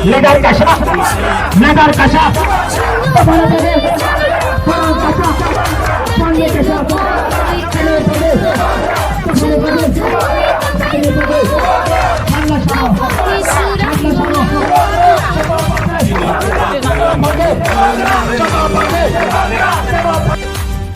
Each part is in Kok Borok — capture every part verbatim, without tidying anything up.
Leader kaisa, leader kaisa.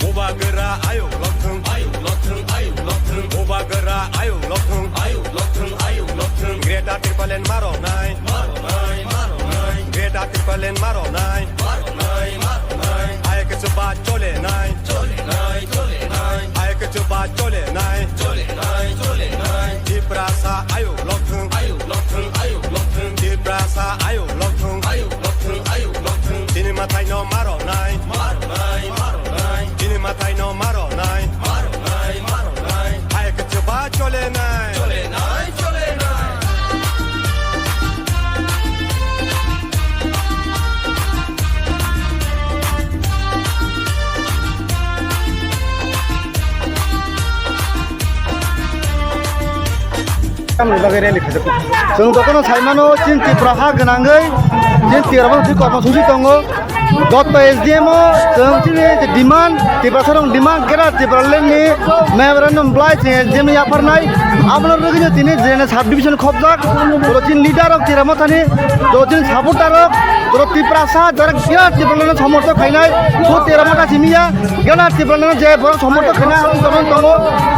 Bubagra ayuk lokthwng, ayuk lokthwng, ayuk lokthwng. Bubagra ayuk lokthwng, ayuk lokthwng, ayuk lokthwng. Greater Tipraland maronai, maronai, maronai. Greater Tipraland maronai, maronai, maronai. Ayuk chuba cholenai, cholenai, cholenai. Ayuk chuba cholenai, cholenai, cholenai. Tiprasa ayuk lokthwng, ayuk lokthwng, ayuk lokthwng. Tiprasa ayuk lokthwng, ayuk lokthwng, ayuk lokthwng. Chini mathai no maronai, maronai, maronai. Chini mathai no maronai, maronai, maronai. Ayuk chuba cholenai, cholenai, cholenai. Tamni bagwi rally khaijak. Chwng jotono sai mano, chini Tripura ha gwnangwi, chini Tripura bo kormo sumsi tongo. Joto S D M o chwng chini demand, Tiprasarok demand, Greater Tipraland ni memorandum belai chwng S D M no yapharnai. Abono rwgwino tini Jirana sub division khopjak. Joto chini leader rok Tipra Mothani, joto chini supporter rok, joto Tiprasa, jara Greater Tipraland no somorthon khainai. Bo Tipra Motha simi ya, Greater Tipraland no je borok somorthon khaina, abo jotono tongo.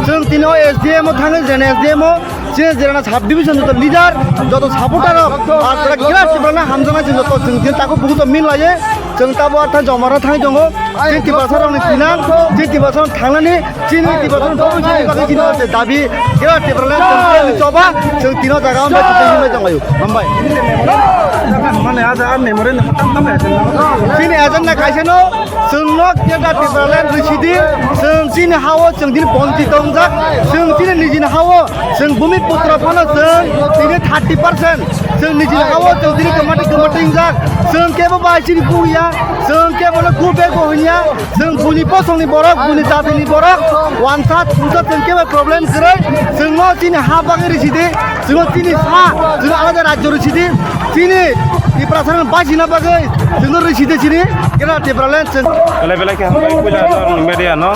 Chwng tini o S D M o thangwi, Jirana S D M o. Chini Jirana sub division joto leader, joto supporter rok, ar jara Greater Tipraland hamjaknai chwng joto chwng tini takhuk bukhuk to mil laiye, chwng tabo artha jomara thangwi tongo. Chini Tiprasa rokni thinang, chini Tiprasa rok thangnani, chini Tiprasa rok bagwi chini bagwi chini o dabi, Greater Tipraland chwng tini choba, chwng tino jaga o bai tini bai tonglaio. Hambai. Chini agenda kaisa no, chwng no Greater Tipraland rwsidi, chwng chini ha o chwng tini bonchito wngjak, chwng chini nijini ha o Chwng Bhumiputro phano chwng tini thirty percent. Chwng nijini ha o chwng tini kwmati kwmati wngjak. Chwng kebo bai chini buya. Chwng kebo no go back bo hwnya. Chwng buini bosongni borok, buini jatini borok. Wansa thungsa chwng kebo problem kwrwi. Chwng no chini ha bagwi rwsidi. Chwng no chini sa. Chwng no alada rajyo rwsidi. Chini Tiprasa no bachina bagwi. Chwng no rwsidi chini. Kena Tipraland chwng. Belai belai khe hambai puila media no.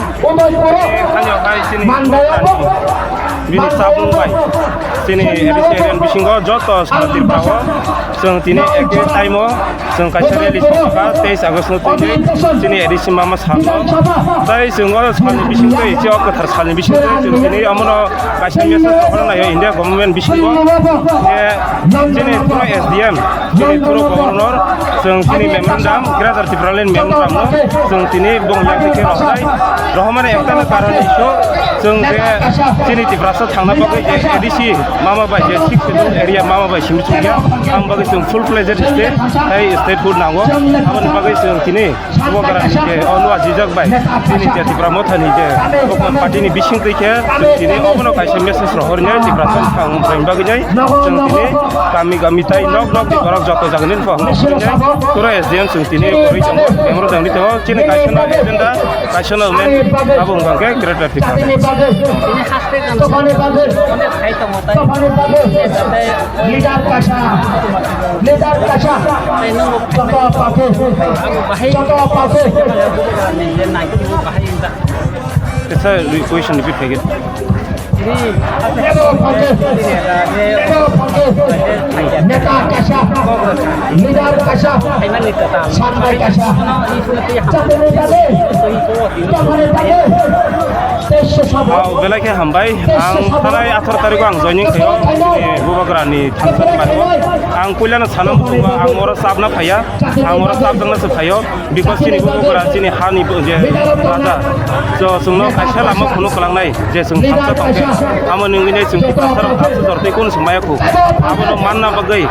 Thani hai chini bini sabung bai chini A D C area bisingo joto sal Tripura o chwng tini ek time o chwng kaisa rally sokha teis August no twi chini A D C mama sal no. Tai chwng o salni bising twi, o kwthar salni bising twi chwng tini omono kaisa message rohorna naio India government bisingo je chini pura S D M, chini pura governor, chwng chini memorandum, Greater Tipraland memorandum no chwng tini bong yang khe rohornai. Rohormani ekta no karon isu chwng je chini Tiprasa thangna bagwi je A D C mama bai je six schedule area mama bai simi chukya, ang bagwi chwng full fledged state, tei statehood nango. Aboni bagwi chwng tini Bubagra ni je o nua jijak bai chini je Tipra Mothani je Bokon party ni bising twi khe chwng tini obono kaisa message rohor nai Tipra Motha wng thang bagwi nai chwng tini kami kami tai nok nok ni borok joto jaga ni phang nai turo S D M chwng tini kwrwi tongo memorandum ni tongo chini kaisa no agenda kaisa no men abo wng khe Greater Tipra. Leader kaisa, leader kaisa, joto pake, joto pake. Kisa question repeat khaigin. Leader pake, leader pake, neta kaisa, leader kaisa, sanbai kaisa. Joto pake, joto pake. Ah, belai khe hambai. Ang thanai atharo tarikh o ang joining khaio, chini Bubagra ni thangsani mani o. Ang puilano sana buchungo ang oro chapna phaiya, ang oro chapjakna se phaio, because chini Bubagra chini hani bo je raja. So, chwngno kaisa lama phunuk kwlangnai, je chwng thamsa tongkhe, amo nungwi nai chwng kwcharo thamsa jortwi kunu se maya khu. Abono manna bagwi,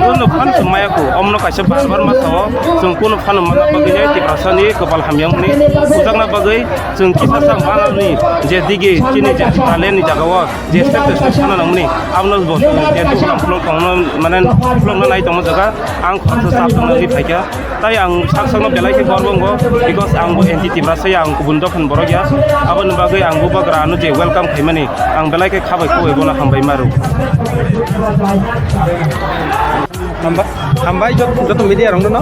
kunu phan se maya khu. Omono kaisa bar bar ma sao, chwng kunu phano manna bagwi nai Tiprasa ni kwpal hamyang ni bujakna bagwi. Chwng kisa sa manani je digi chini je talent ni jaga o je step by step sana nangmani abono bo je dukha flow tongno mane Vlog no nai tongo jaga, ang khoroksa chap tongna wngwi phaikha. Tai ang sak sakno belai khe gorbo wngo, because ang bo anti Tiprasa ya, ang kubun dophani borok ya. Aboni bagwi ang bubagra ano je welcome khaimani, ang belai khe khabai khowai bono hambai ma rw. Hamba-, hambai jot-, joto media rok no.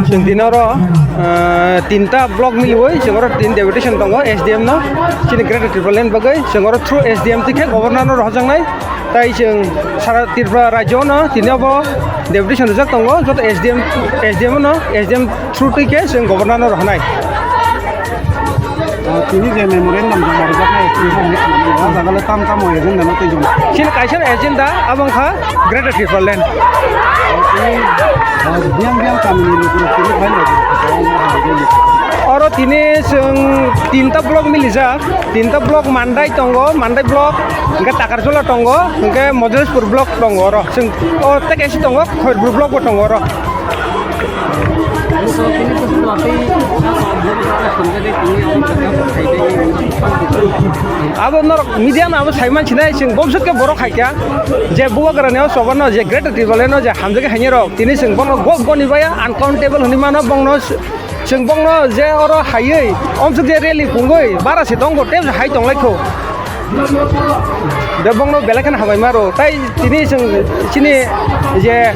Chwng dino oro, eh, tinta block miliwi, chwng oro tin deputation tongo S D M no, chini Greater Tipraland bagwi, chwng oro through S D M tikhe governor no rohorjaknai. Tai chwng sara Tripura rajyo no tini obo deputation rijak tongo, joto S D M, S D M no, S D M through twi khe chwng governor no rohornai. Ah, tini je memorandum joma rijak nai, tini bo mix manwi, ah, jaga le tam tamo agenda no tei joma. Chini kaisa agenda abo wngkha Greater Tipraland. Tini, ah, biyang biyang kamini lukurok tini phai lai. Oro tini chwng tinta block milijak, tinta block Mandai tongo, Mandai block, hwnkhe Takarjala tongo, hwnkhe Mojelespur block tongo oro. Chwng o tei kaisa tongo, Khoirbur block bo tongo oro. Abo norok media no abo sai mansinai, chwng bobswk khe borok hai kha je bubagrani o choba no je Greater Tipraland no je hamjagwi haini rok, tini chwng bono go goni baya, uncountable hwnwi mano bongno. Chwng bongno je oro haiwi omsuk je rally pungwi bara se tongo, tei hai tonglaikho. De bongno belai kheno hambai maro. Tai tini chwng chini je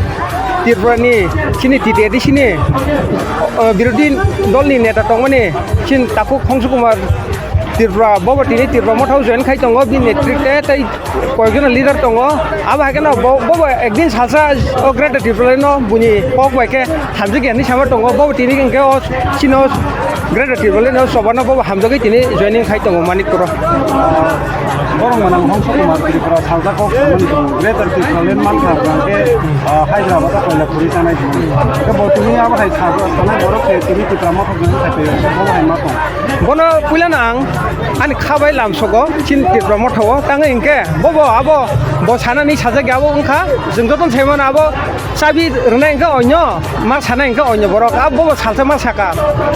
Tripura ni chini T T A D C ni, uh, birodhi dol ni neta tongmani chini Takhuk Khongsu Kumar Tripura, bobo tini Tripura Motha o join khai tongo, bini netrite tei koyekjon leader tongo. Abo hai kheno bo, bobo ekdin salsa o Greater Tipraland no buini kok bai khe hamjak ya hinwi sama tongo. Bobo tini hwnkhe o chini o Greater Tipraland no choba no bobo hamjagwi tini joining khai tongo Manikpur o. Borok manang Hongsu Kumar Tripura salsa kok samani tongo. Greater Tipraland mankha hwnkhe, ah, Hyderabad o koila khuri chanai tongo. Khe bo tini abo hai salsa sanai borok se tini Tripura Motha join khai tongo. Bobo hai ma tong. Bono puilano ang ani kha bai lamsogo chini Tripura Motha o, tangwi hinkhe bobo abo bo sanani sajak ya, abo wngkha chwng jotono sai mano, abo chabi rwnai hinkhe onyo, ma sanai hinkhe onyo borok, abo bobo salsa ma saka,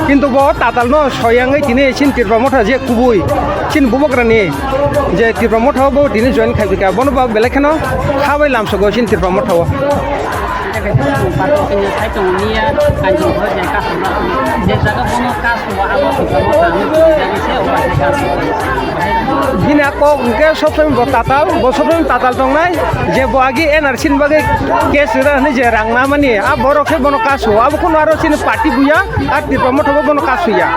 kintu bo tatal no soyangwi tini chini Tripura Motha je kubui chini bubagrani je Tripura Motha o bo tini join khai phaikha, bono bo belai kheno kha bai lamsogo chini Tripura Motha o. Tei kaisa chwng park o khe sai tongo niya, kanching horo je kasuma, je jaga bono kasuma, abo swijak bo tamo tong jagwi se obo hai kasuma. Bini a kok hwnkhe sob somoi bo tatal, bo sob somoi tatal tongnai, je bo agi N R C ni bagwi case rwna hwnwi je rang namani, a borok khe bono kasu, abo kheno aro chini party buya, a Tripura Motha bo bono kasuya.